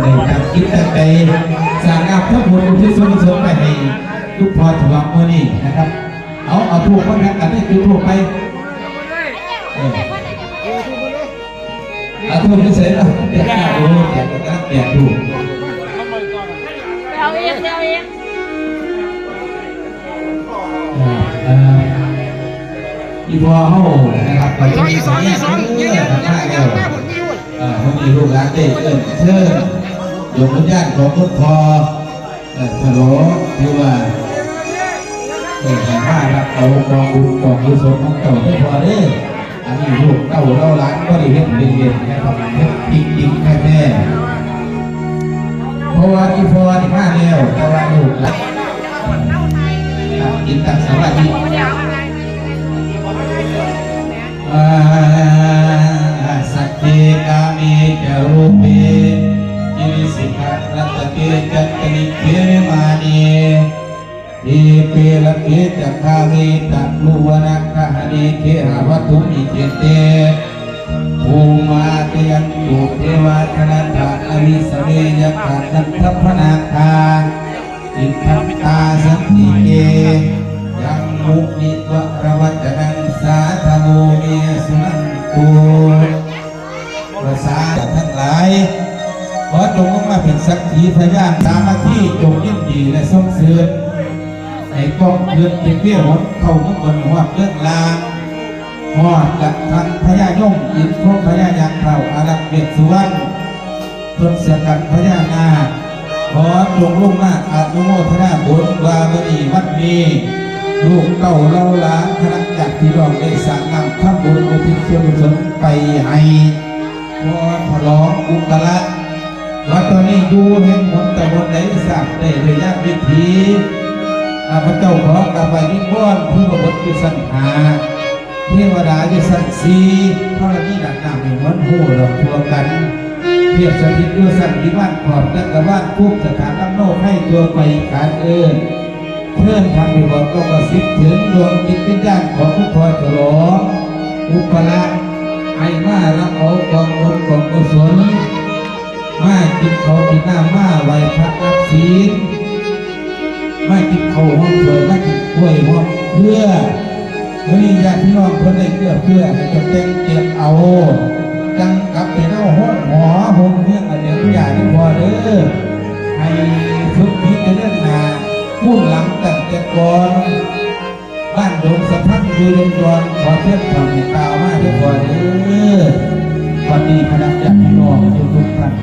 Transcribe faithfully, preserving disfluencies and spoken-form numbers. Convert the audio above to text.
ได้ตั้งจิตตั้งใจสร้างงามทั้งบุญอุทิศส่วนกุศลไปให้ทุกพ่อฉลองมื้อนี้นะครับ เอา เอาธูปมาครับ อันนี้จุดธูปไป เออ เอาธูปไปใส่ละ เปียกธูป เปียกธูป เอาเอง เอาเอง อ่า อ่า อีพ่อเฮานะครับ ไปที่นี่ อีสอง อีสอง เออ มาแล้ว เอ่อ วันนี้ลูกหลานได้เอิ้นเชิญดวงวิญญาณของคุณพ่อ เอ่อ ฉลอง ถือว่า เอ่อ ให้มารับเอากองบุญกองกุศลของเจ้าเด้อพ่อเด้อ อันนี้ลูกเต้าเล่าหลานบ่ได้เฮ็ดเล่นๆนะครับ เฮ็ดจริงๆแท้ๆ เพราะว่าอีพ่อนี่มาแล้ว แต่ว่าลูกหลาน ครับ จิตตสมาธิ อ่า สักขีกามีจะรูปเป กิริสิขรัตเตจัตตนิเคมานี ทีเปรเตจักขาเวตะลุวนะกะหะเนเคหะวัตถุมิเจเต ภูมาเตยันตุเทวาคณะทะอวิสเมยะกะนันทพนาคา อิทัตตาสันติเก ยังมุนิวรวัจนังสาธโวเมสุนันตุ ภาษาทั้งหลาย ขอจงลงมาเป็นสักขีพยานสามัคคี จงยินดีและส่งเสริม ให้กองเกิดเป็นเวียหนเข้าเมืองบนหอดเมืองลาง หอดกระทั่งพญายมอินทร์พรหมพญายักษ์เฒ่าอารักษ์เวสสุวรรณ ทศกัณฐ์พญานาค ขอจงลงมาอนุโมทนาบุญว่ามื้อนี้วันนี้ ลูกเต้าเหล่าหลานคณะญาติพี่น้องได้สร้างน้ำทำบุญอุทิศส่วนกุศลไปให้พ่อฉลองอุปราช ว่าตอนนี้อยู่แห่งหนตำบลใดทราบได้โดยยามวิถี ข้าพเจ้าขอกราบไหว้วิงวอนผู้บังเกิดอยู่ชั้นห้า เทวดาอยู่ชั้นสี่ ธรณีดังน้ำให้หวนฮู้ดอกทั่วกัน เทพสถิตอยู่ชั้นวิมานขอบจักรวาล ภูมิสถานอำนวยไพรทั่วไป การเอิ้นเชิญท่านไปบอกเก้ากระซิบถึงดวงจิตวิญญาณของคุณพ่อฉลอง อุปราช ให้มารับเอากองบุญกองกุศล มากินข้าวกินน้ำ มาไหว้พระรับศีล มากินข้าวหอมถ้วย มากินกล้วยหอมเครือ มื้อนี้ญาติพี่น้องเพิ่นได้เอื้อเฟื้อให้เจ้าแต่งเตรียมเอา จั่งกลับไปเล่าโฮงหอโฮงเฮือนอันเดียวอย่าได้พอเด้อ ให้สุขีเจริญหน้า คูณหลังตั้งแต่ก่อน บ้านดงสะพังอยู่ดงดอน ขอเชิญท่านให้กล่าวมาเด้อพ่อเด้อ วันนี้คณะญาติพี่น้องทุกๆท่าน